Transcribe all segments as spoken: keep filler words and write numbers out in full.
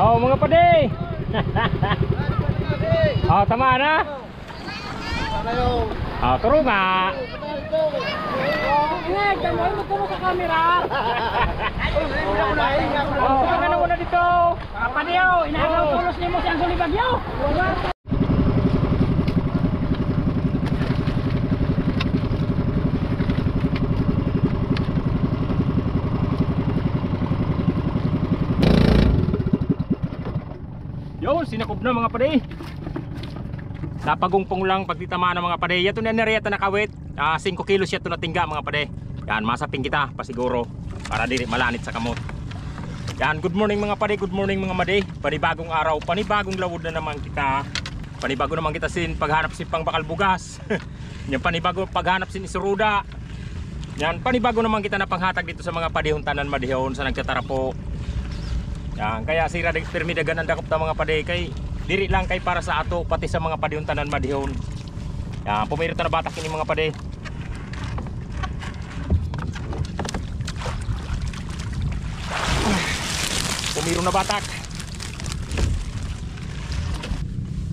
Oh, mga padi. Oh, tama na. Ah, turo nga. Ingay, tama mo, turo sa camera. Oh, ano mo na dito? Padi, oh, inaagaw tulos nimo si Anthony Bagyo. Yon, sinakob na, mga padi. Napagungpong lang pagtitama na, mga padi. Yato na nariya ta nakawit. Ah, singko kilos yato na tingga, mga padi. Yan, masaping kita, pasiguro. Para diri malanit sa kamot. Yan, good morning, mga padi. Good morning, mga madi. Panibagong araw, panibagong lawod na naman kita. Panibago naman kita sin paghanap sin pangbakal bugas. Yan, panibago paghanap sin isuruda. Yan, panibago naman kita na panghatag dito sa mga padihon tanan madihon sa nagtatarapo. Yan, kaya sira, pirmi dagan an dakop ta, mga padi, kay diri lang kay para sa ato, pati sa mga padihon tanan madihon. Yan, pumiro ta na batak ini, mga padi. Pumiro na batak.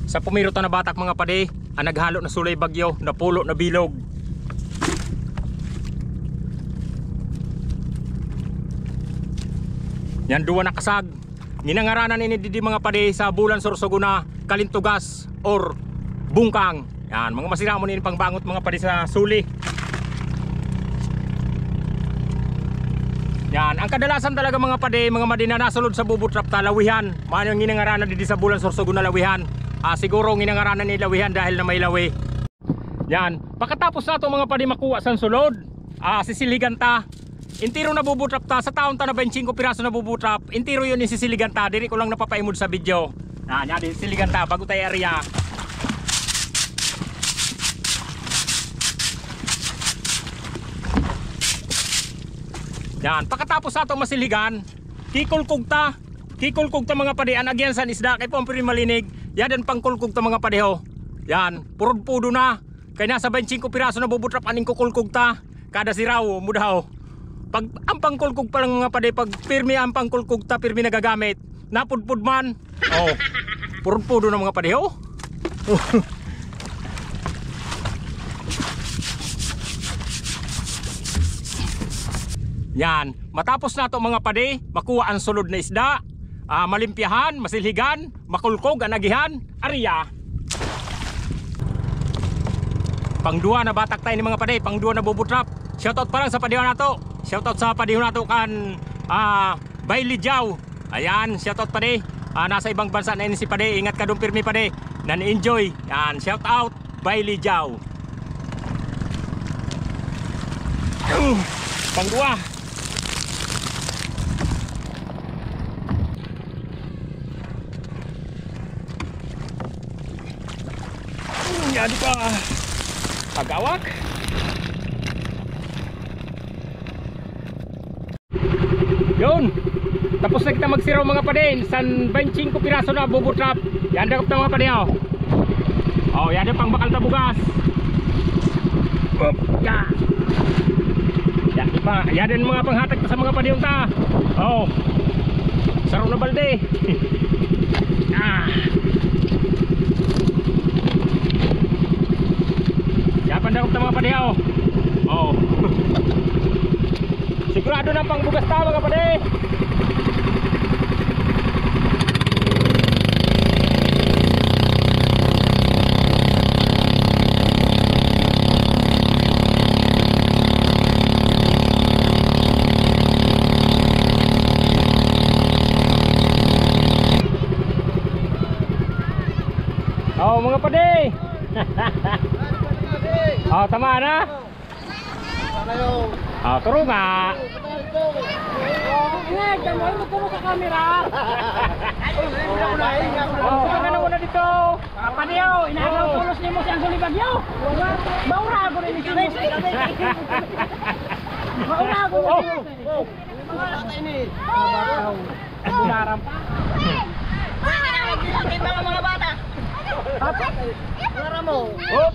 Sa pumiro ta na batak, mga padi, an naghalo na sulay bagyo, napulo na bilog. Yan, duwa na kasag. Nginangaranan ini didi, mga padi, sa Bulan Sorsogon na kalintugas or bungkang. Yan, mga masira mo ini pangbangot, mga padi, sa suli. Yan, ang kadalasan talaga, mga padi, mga madi, na nasulod sa bubutrap ta, lawihan. Maano yung nginangaranan didi sa Bulan Sorsogon na lawihan? Ah, siguro nginangaranan ni lawihan dahil na may lawi. Yan, pakatapos nato, mga padi, makuha san sulod, ah, sisilhigan ta. Intiro na bubutrap ta, sa taon ta na baynte singko piraso na bubutrap, intiro yon in sisilhigan ta, diri ko lang napapaimod sa video. Na, nya di silhigan ta, bago ta iarya. Yan, pakatapos ato masilhigan, kikulkog ta, kikulkog ta, mga padi, an agihan san isda, kay pumapiri malinig, yadan pangkulkog ta, mga padi, ho. Yan, purod pudo na, kay nasa baynte singko piraso na bubutrap an ingkukulkog ta. Kada siraw, mudaw. Pag, an pangkulkog pa lang, mga padi, pag pirmi an pangkulkog ta, pirmi nagagamit. Napudpud man. Oh. Purod pudo na, mga padi, oh. Yan. Matapos nato, mga padi, makuha an sulod na isda. Ah, malimpyahan, masilhigan, makulkog an agihan, arya. Pangduwa na batak ta ini, mga padi, pangduwa na bubutrap. Shoutout pa lang sa padihon nato. Shoutout sa padihon nato kan, ah, Bailey Jao. Ayan, shoutout, padi. Ah, nasa ibang bansa na ini si padi. Ingat ka dun pirmi, padi. Nan-enjoy. Yan, shoutout. Bailey Jao. Uh, pangduwa. Uh, yan pa. Pagawak. Yun. Tapos na kita magsiraw, mga padi, san baynte singko piraso na bubutrap. Yan, dakop ta, mga padi, oh. Oh, yan yung pangbakal ta bugas. Up, ya. Yan, di pa. Yan din mga panghatag ta sa mga padihon ta. Oh. Saro na balde. Ah. Yan, pandakop ta, mga padi, oh. Oh. Sigurado na pangbugas ta, mga padi. Oh, mga padi. Oh, tama na. Ah, turo nga. Ingay, tama mo, turo sa camera. Oh, ano mo na dito? Ah, padi, oh, inaagaw tulos nimo si Anthony Bagyo. Mauragon ini si Anthony. Mauragon ini. Oh. Mga bata ini. Mga bata. Mga bata. Mga bata. Oh.